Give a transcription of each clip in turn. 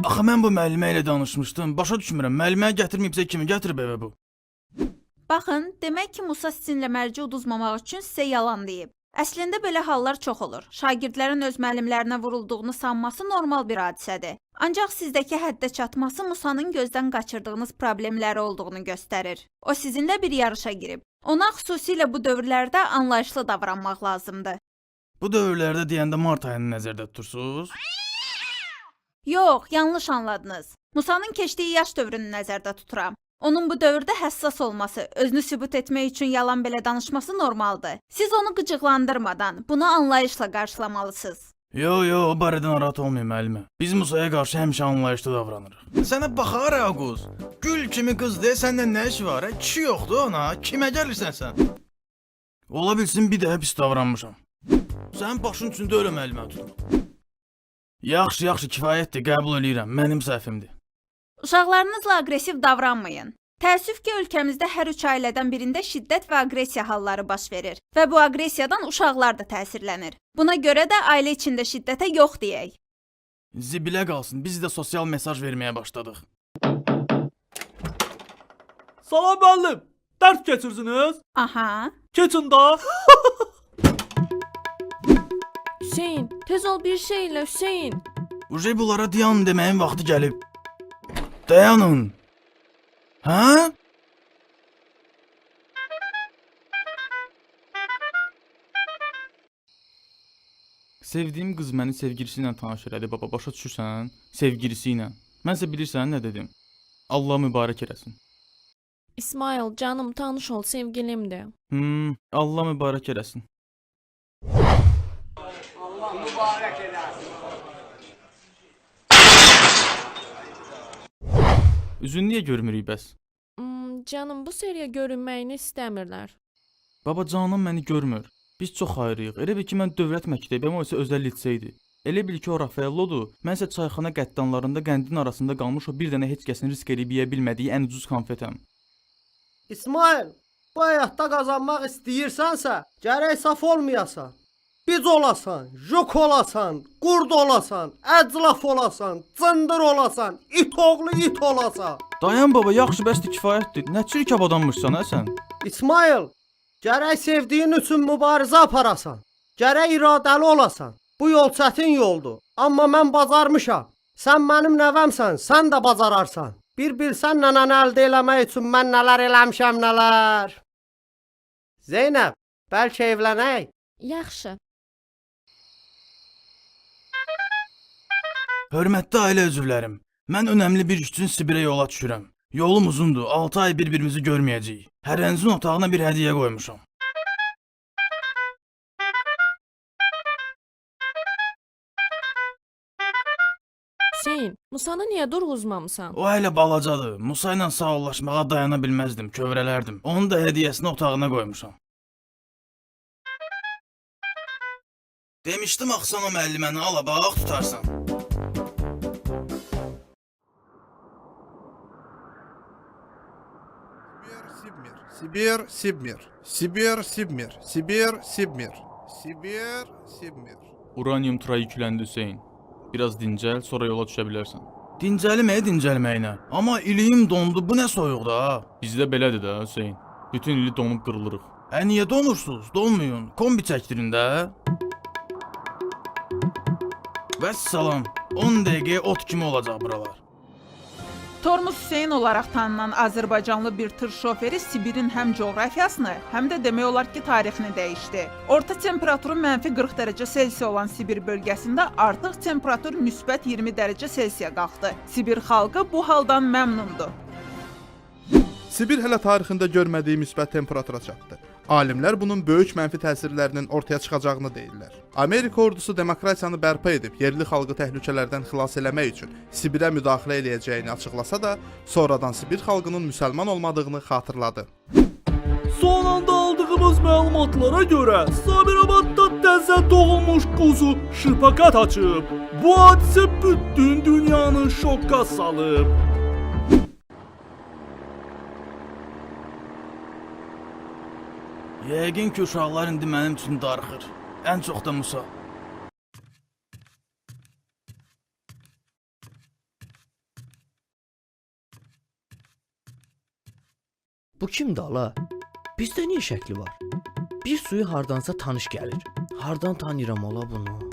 Axı mən bu müəllimə ilə danışmışdım. Başa düşmürəm. Müəlliməyə gətirməyibsə kimi gətirib evə bu? Baxın, demək ki, Musa sizinlə mərci uduzmamaq üçün sizə yalan deyib. Əslində belə hallar çox olur. Şagirdlərin öz müəllimlərinə vurulduğunu sanması normal bir hadisədir. Ancaq sizdəki həddə çatması Musanın gözdən qaçırdığınız problemləri olduğunu göstərir. O sizinlə bir yarışa girib. Ona xüsusilə bu dövrlərdə anlayışlı davranmaq lazımdır. Bu dövrlərdə deyəndə mart ayını nəzərdə tutursunuz? Yox, yanlış anladınız. Musanın keçdiyi yaş dövrünü nəzərdə tuturam. Onun bu dövrdə həssas olması, özünü sübut etmək üçün yalan belə danışması normaldır. Siz onu qıcıqlandırmadan bunu anlayışla qarşılamalısınız. Yo, yo, o barədə narahat olmayın müəllimə. Biz Musaya qarşı həmişə anlayışlı davranırıq. Sənə baxar Aquz. Gül kimi qız deyə səndən nə işi var? Hə? Kişi yoxdur ona. Kimə gəlirsən sən? Ola bilsin bir dəfə pis davranmışam. Sənin başın üçün də öyle müəllimə tutma. Yaxşı, yaxşı, kifayətdir, qəbul eləyirəm. Mənim səhvimdir. Uşaqlarınızla aqressiv davranmayın. Təəssüf ki, ölkəmizdə hər üç ailədən birində şiddət və aqressiya halları baş verir və bu aqressiyadan uşaqlar da təsirlənir. Buna görə də ailə içində şiddətə yox deyək. Zibilə qalsın, biz də sosial mesaj verməyə başladıq. Salam müəllim. Dərs keçirsiniz? Aha. Keçin da. Hüseyn, tez ol bir şey elə Hüseyn. Uje bunlara dayan deməyin vaxtı gəlib. Dayanın. Hə? Sevdiyim qız məni sevgilisi ilə tanış elədi baba, başa düşürsən? Sevgilisi ilə. Mən isə bilirsən nə dedim? Allah mübarək eləsin. İsmail, canım tanış ol, sevgilimdir. Allah mübarək eləsin. Üzünü niyə görmürük bəs? Canım, bu seriya görünməyini istəmirlər. Baba canan məni görmür. Biz çox ayrıyıq. Elə bil ki mən dövlət məktəbiyəm, o isə özəl liseydir. Elə bil ki o Rafaellodur. Mən isə çayxana qəddanlarında qəndin arasında qalmış o bir dənə heç kəsin risk eləyib yeyə bilmədiyi ən ucuz konfetəm. İsmail, bu həyatda qazanmaq istəyirsənsə, gərək saf olmayasan. Biz olasan, juk olasan, qurd olasan, əclaf olasan, cındır olasan, it oğlu it olasan. Dayan baba, yaxşı bəsdir, kifayətdir. Nə çirkab adammışsan hə sən? İsmail, gərək sevdiyin üçün mübarizə aparasan. Gərək iradəli olasan. Bu yol çətin yoldur, amma mən bacarmışam. Sən mənim nəvəmsən, sən də bacararsan. Bir bilsən nənəni əldə eləmək üçün mən nələr eləmişəm, nələr. Zeynəb, bəlkə evlənək? Yaxşı. Hörmətli ailə üzvlərim, mən önəmli bir iş üçün Sibirə yola düşürəm. Yolum uzundur, 6 ay bir-birimizi görməyəcəyik. Hərənizin otağına bir hədiyyə qoymuşam. Hüseyn, Musanı niyə durğuzmamısan? O hələ balacadır. Musa ilə sağollaşmağa dayana bilməzdim, kövrələrdim. Onun da hədiyyəsini otağına qoymuşam. Demişdim axı sən o müəlliməni alabaq tutarsan. Sibir, Sibir, Sibir, Sibir, Sibir, Sibir, Sibir, Sibir. Uranium tura yükləndi Hüseyn. Biraz dincəl, sonra yola düşə bilərsən. Dincəlim, ey dincəlməyinə. Amma iliyim dondu, bu nə soyuqdur ha? Bizdə belədir də Hüseyn. Bütün ili donub qırılırıq. Ə niyə donursuz? Donmayın. Kombi çəkdirin də. Vəssalam. 10 dəqiqəyə ot kimi olacaq buralar. Tormuz Hüseyn olaraq tanınan Azərbaycanlı bir tır şoferi Sibirin həm coğrafiyasını, həm də demək olar ki, tarixini dəyişdi. Orta temperaturu -40 dərəcə Selsi olan Sibir bölgəsində artıq temperatur +20 dərəcə Selsiyə qalxdı. Sibir xalqı bu haldan məmnundur. Sibir hələ tarixində görmədiyi müsbət temperatura çatdı. Alimlər bunun böyük mənfi təsirlərinin ortaya çıxacağını deyirlər. Amerika ordusu demokratiyanı bərpa edib yerli xalqı təhlükələrdən xilas eləmək üçün Sibirə müdaxilə eləyəcəyini açıqlasa da, sonradan Sibir xalqının müsəlman olmadığını xatırladı. Son anda aldığımız məlumatlara görə Sabirabadda təzə doğulmuş quzu şırpaqat açıb. Bu hadisə bütün dünyanı şoka salıb. Yəqin ki, uşaqlar indi mənim üçün darıxır. Ən çox da Musa. Bu kimdir ala? Bizdə niyə şəkli var? Bir suyu hardansa tanış gəlir. Hardan tanıyıram ola bunu?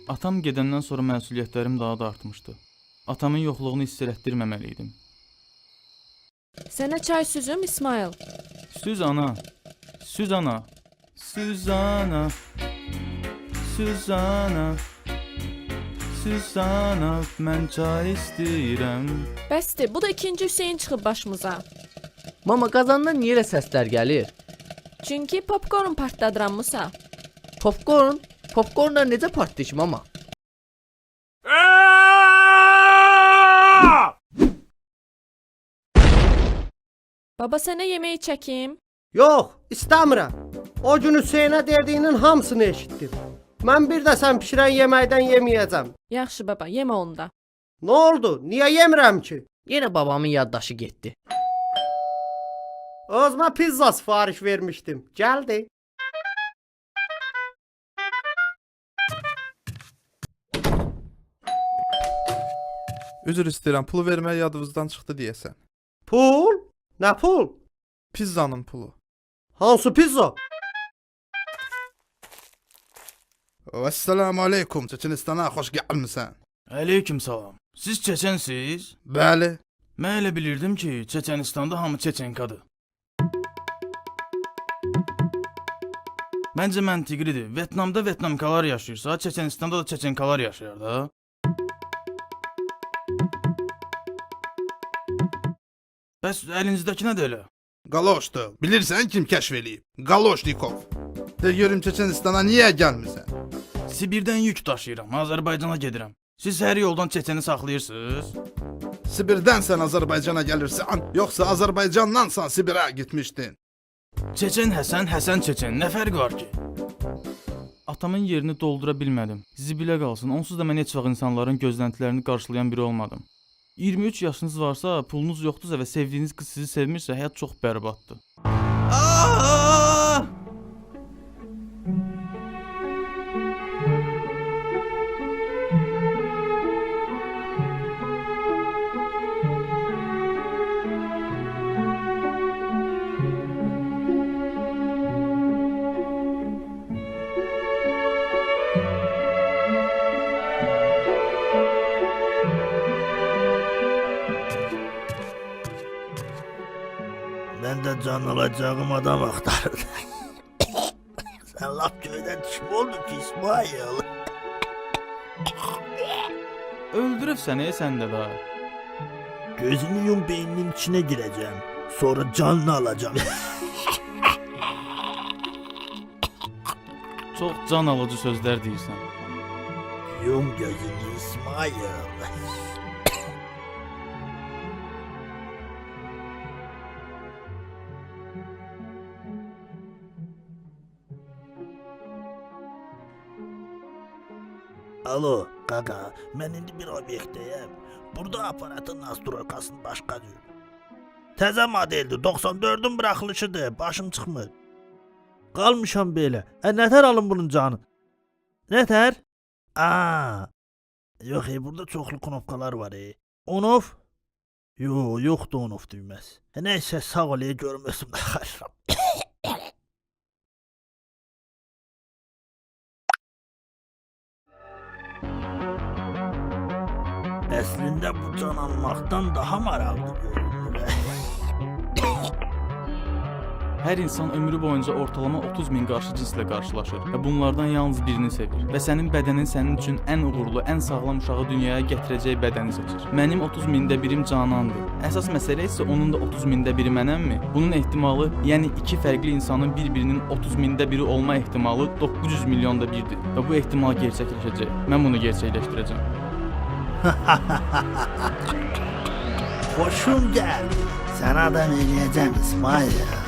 Atam gedəndən sonra məsuliyyətlərim daha da artmışdı. Atamın yoxluğunu hiss elətdirməməli idim. Sənə çay süzüm İsmail. Süz ana. Süz ana. Süz ana. Süz ana. Süz ana, mən çay istəyirəm. Bəsdir, bu da ikinci Hüseyn çıxıb başımıza. Mama qazandan niyə elə səslər gəlir? Çünki popkorn partladıram Musa. Popkorn? Popkornlar necə partlayır ki, mama? Baba sənə yemək çəkim. Yox, istəmirəm. O gün Hüseynə dediyinin hamısını eşitdim. Mən bir də sən bişirən yeməkdən yeməyəcəm. Yaxşı baba, yemə onda. Nə oldu? Niyə yemirəm ki? Yenə babamın yaddaşı getdi. Özümə pizza sifariş vermişdim. Gəldi. Üzr istəyirəm, pulu vermək yadınızdan çıxdı deyəsən. Pul? Nə pul? Pizzanın pulu. Hansı pizza? Vəssalamu aleykum, Çeçenistana xoş gəlmisən. Aleyküm salam. Siz çeçensiz? Bəli. Mən elə bilirdim ki, Çeçenistanda hamı çeçenkadır. Məncə məntiqlidir. Vyetnamda vyetnamkalar yaşayırsa, Çeçenistanda da çeçenkalar yaşayar da. Bəs əlinizdəki nədir elə? Qaloşdur. Bilirsən kim kəşf eləyib? Qaloşnikov. De görüm Çeçenistana niyə gəlmisən? Sibirdən yük daşıyıram, Azərbaycana gedirəm. Siz hər yoldan çeçeni saxlayırsınız? Sibirdən sən Azərbaycana gəlirsən, yoxsa Azərbaycandansan Sibirə getmişdin? Çeçen Həsən, Həsən Çeçen, nə fərqi var ki? Atamın yerini doldura bilmədim. Zibilə qalsın, onsuz da mən heç vaxt insanların gözləntilərini qarşılayan biri olmadım. 23 yaşınız varsa, pulunuz yoxdursa və sevdiyiniz qız sizi sevmirsə, həyat çox bərbaddır. Aa! Mən də can alacağım adam axtarırdım. Sən lap göydən düşmə oldun ki İsmail. Öldürüb səni, sən də da. Gözünü yum, beyninin içine gireceğim. Sonra canını alacağım. Çox can alıcı sözlər deyirsən. Yum gözünü İsmail. Alo, qaqa, mən indi bir obyektdəyəm. Burada aparatın nastroykasını başqa cür. Təzə modeldir, 94-ün buraxılışıdır, başım çıxmır. Qalmışam belə. Nətər alın bunun canı? Nətər? Aa. Yox, burada çoxlu knopkalar var. On off? Yo, yoxdur on off düyməsi. Nəysə, sağ ol, görməsin. Əslində bu can almaqdan daha maraqlı görünür. Hər insan ömrü boyunca ortalama 30 min qarşı cinslə qarşılaşır və bunlardan yalnız birini sevir. Və sənin bədənin sənin üçün ən uğurlu, ən sağlam uşağı dünyaya gətirəcək bədəni seçir. Mənim 30 mində birim Canandır. Əsas məsələ isə onun da 30 mində biri mənəmmi? Bunun ehtimalı, yəni iki fərqli insanın bir-birinin 30 mində biri olma ehtimalı 900 milyonda birdir və bu ehtimal gerçəkləşəcək. Mən bunu gerçəkləşdirəcəm. Xoşum gəldi. Sənə adam eləyəcəm İsmail.